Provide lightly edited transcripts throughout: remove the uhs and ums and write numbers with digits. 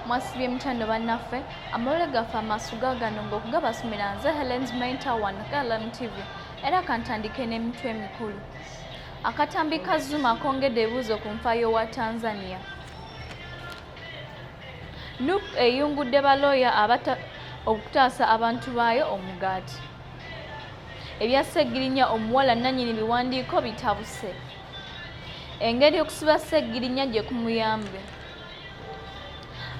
Mwasibye mutano bannaffe, amawulire gaffe amaaso gagano ng'okugabasomera nze Helen's Mentor wano LMTV, era kantandike n'emitwe emikulu. Akatambi ka Zuma akongedde ebibuuzo ku nfaayo wa Tanzania. Nup eyungudde balooya abata okutaasa abantu baayo omugaati. Ebya Ssegirinya omuwala nnannyini biwandiiko bitabuse. Engeri okusiba Ssegirinya gye kumuyambye.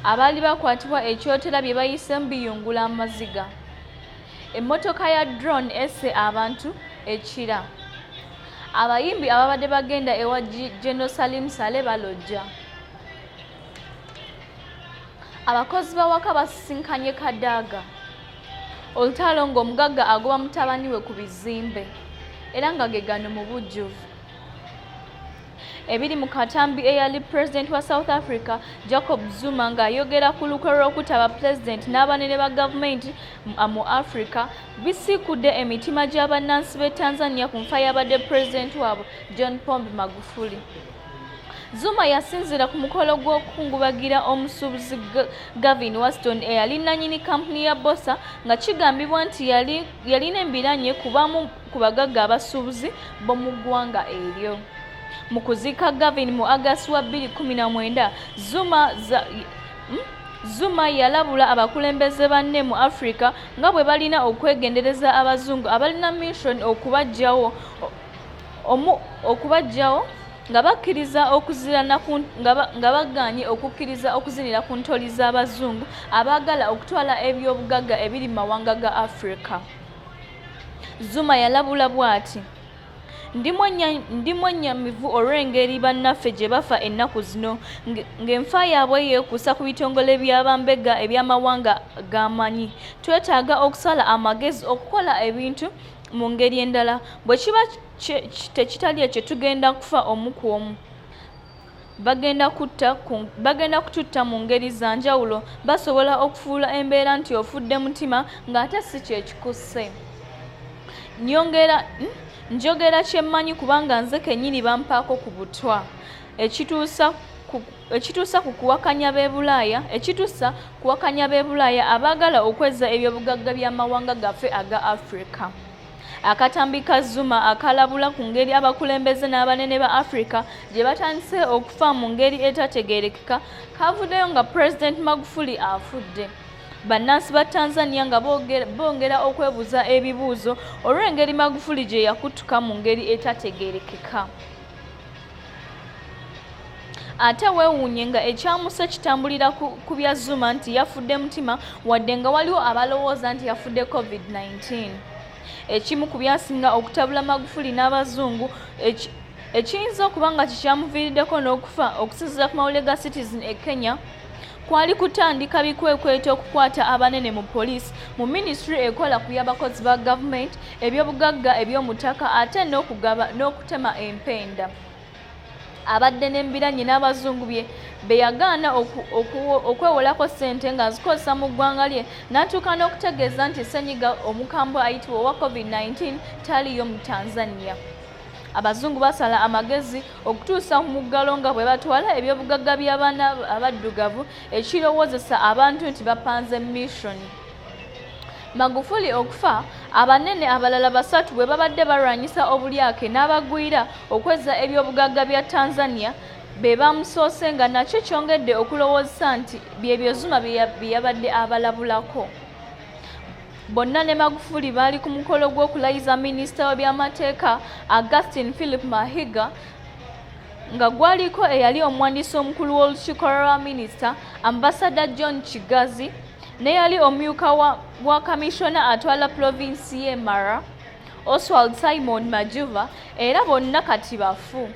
Abaali bakwatibwa e Kyotera bye bayiseemu biyungula amaziga. Emmotoka ya drone esse abantu e Kira. Abayimbi ababadde bagenda ewa General Salim Saleh balojja. Abakozi b'awaka basisinkanye Kadaga. Olutalo ng'omugagga agoba mutabani we ku bizimbe era nga ge gano mu bujjuvu. Ebiri mu katambi eyali pulezidenti wa South Africa Jacob Zuma ng'ayogera ku lukwe lw'okutta bapulezidenti n'abanene ba gavumenti mu Africa bisiikudde emitima gya bannansi b'e Tanzania ku nfa y'abadde pulezidenti waabwe John Pombe Magufuli. Zuma yasinziira ku mukolo gw'okukungubagira omusuubuzi Gavin Waston eyali nnannyini kkampuni ya Bosa nga kigambibwa nti yalina embiranye ku bamu ku bagagga abasuubuzi b'omu ggwanga eryo. Mu kuziika Gavin mu August wa 2019, Zuma Zuma yalabula abakulembeze banne mu Afrika nga bwe balina okwegendereza abazungu abalina mission okubaggyawo okubaggyawo nga bakkiriza okuzirana nga bagaanye okukkiriza okuzinira ku ntoli z'abazungu abaagala okutwala ebyobugagga ebiri mu mawanga ga Afrika. Zuma yalabula bw'ati, Ndi mwennyamivu olw'engeri bannaffe gye bafa ennaku zino ng'enfa yaabwe yeekuusa ku bitongole bya bambega eby'amawanga g'amanyi. Twetaaga okusala amagezi okukola ebintu mu ngeri endala. Bwe kiba tekitali ekyo tugenda kufa omu ku omu. Bagenda kututta mu ngeri za njawulo. Basobola okufuula embeera nti ofudde mutima ng'ate si kye kikusse. Nyongera njogera kye mmanyi kubanga nze kennyini bampaako ku butwa ekituusa ku ekituusa ku kuwakanya b'e Bulaaya ekitusa kuwakanya b'e Bulaaya abaagala okwezza ebyobugagga by'amawanga gaffe aga Afrika. Akatambi ka Zuma akalabula ku ngeri abakulembeze n'abanene ba Afrika gye batandise okufa mu ngeri etategeerekeka kavuddeyo nga Pulezidenti Magufuli afudde. Bannansi ba Tanzania nga bongera okwebuuza ebibuuzo olw'engeri Magufuli gye yakutuka mu ngeri etategeerekeka. Ate weewuunye nga ekyamuse kitambulira ku bya Zuma nti yafudde mutima wadde nga waliwo abalowooza nti yafudde Covid-19. Ekimu ku byasinga okutabula Magufuli n'abazungu ekiyinza okuba nga kikyamuviiriddeko n'okufa okusinziira ku mawulire ga Citizen e Kenya kwali kutandika bikwekweto okukwata abanene mu poliisi mu minisitule ekola ku by'abakozi ba gavumenti ebyobugagga eby'omu ttaka ate n'okugaba n'okutema empenda. Abadde n'embiranye n'abazungu bye be yagaana okwewolako ssente ng'azikozesa mu ggwanga lye n'atuuka n'okutegeeza nti ssennyiga omukambwe ayitibwa owa Covid-19 taliiyo mu Tanzania. Abazungu basala amagezi okutuusa ku muggalo nga bwe batwala ebyobugagga by'abaana abaddugavu ekirowoozesa abantu nti bapanze mission. Magufuli okufa, abanene abalala basatu bwe babadde balwanyisa obulyake n'abagwira okwezza ebyobugagga bya Tanzania be bamusoose nga nakyo kyongedde okulowoozesa nti byebyo Zuma bye yabadde abalabulako. Bonna ne Magufuli baali ku mukolo gw'okulayiza minisita w'ebyamateeka Augustine Philip Mahiga nga gwaliko eyali omuwandiisi omukulu w'olukiiko lwa minisita Ambassador John Kigazi n'eyali omumyuka wa kamishona atwala puloovinsi y'e Mara Oswald Simon Majuva era bonna kati bafu.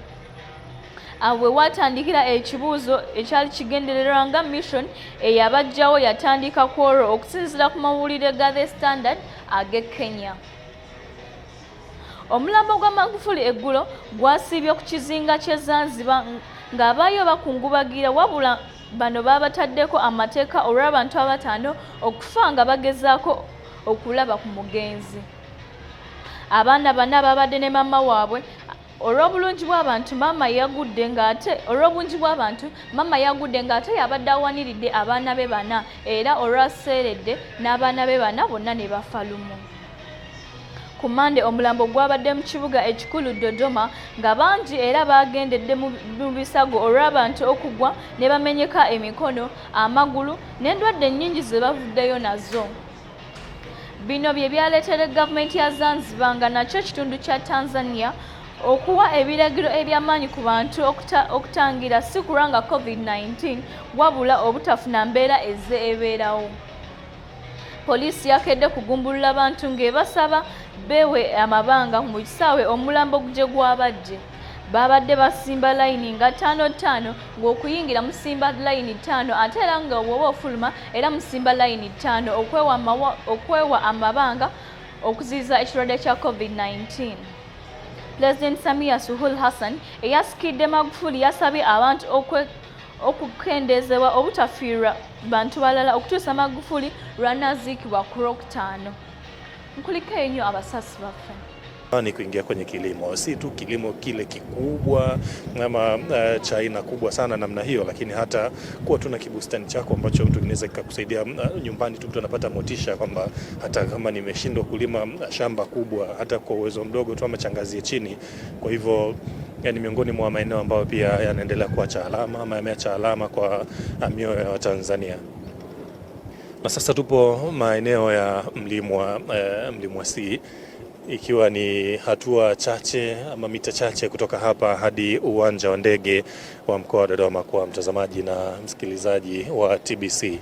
Awo we waatandikira ekibuuzo ekyali kigendererwa nga mission eyabaggyawo yatandika ku olwo okusinziira ku mawulire ga The Standard ag'e Kenya. Omulambo gwa Magufuli eggulo gwasiibye ku kizinga ky'e Zanzibar ng'abaayo bakungubagira wabula bano baabataddeko amateeka olw'abantu abataano okufa nga bagezaako okulaba ku mugenzi. Abaana bana babadde ne maama waabwe. Olw'obulungi bw'abantu maama yagudde ng'ate olw'obungi bw'abantu maama yagudde ng'ate yabadde awaniridde abaana be bana era olwaseeredde n'abaana be bana bonna ne bafa lumu. Ku Mmande omulambo gwabadde mu kibuga ekikulu Dodoma nga bangi era baagendedde mu bisago olw'abantu okugwa ne bamenyeka emikono, amagulu n'endwadde nnyingi ze bavuddeyo nazo. Bino bye byaleetera gavumenti ya Zanzibar nga nakyo kitundu kya Tanzania okuwa ebiragiro eby'amaanyi ku bantu okutangira si kulwa nga COVID-19 wabula obutafuna mbeera ezze ebeerawo. Poliisi yakedde kugumbulula bantu ng'ebasaba beewe amabanga mu kisaawe omulambo gye gwabadde. Baabadde basimba layini nga ttaano ttaano ng'okuyingira musimba layini ttaano ate era nga bw'oba ofuluma era musimba layini ttaano okwewa amabanga okuziyiza ekirwadde kya COVID-19. Pulezidenti Samia Suluhu Hassan eyasikidde Magufuli yasabye abantu okukendeezebwa obutafiirwa bantu balala okutuusa Magufuli lw'anaaziikibwa ku Lwokutaano. Nkulikeeyo nnyo abasasi baffe. Ni kuingia kwenye kilimo, si tu kilimo kile kikubwa ama cha aina kubwa sana namna hiyo, lakini hata kuwa tu na kibustani chako ambacho mtu kinaweza kikakusaidia nyumbani tu, mtu anapata motisha kwamba hata kama nimeshindwa kulima shamba kubwa, hata kwa uwezo mdogo tu ama changazie chini. Kwa hivyo ni miongoni mwa maeneo ambayo pia yanaendelea kuacha alama ama yameacha alama kwa mioyo ya Watanzania. Na sasa tupo maeneo ya Mlimwa C, ikiwa ni hatua chache ama mita chache kutoka hapa hadi uwanja wa ndege wa mkoa wa Dodoma kwa mtazamaji na msikilizaji wa TBC.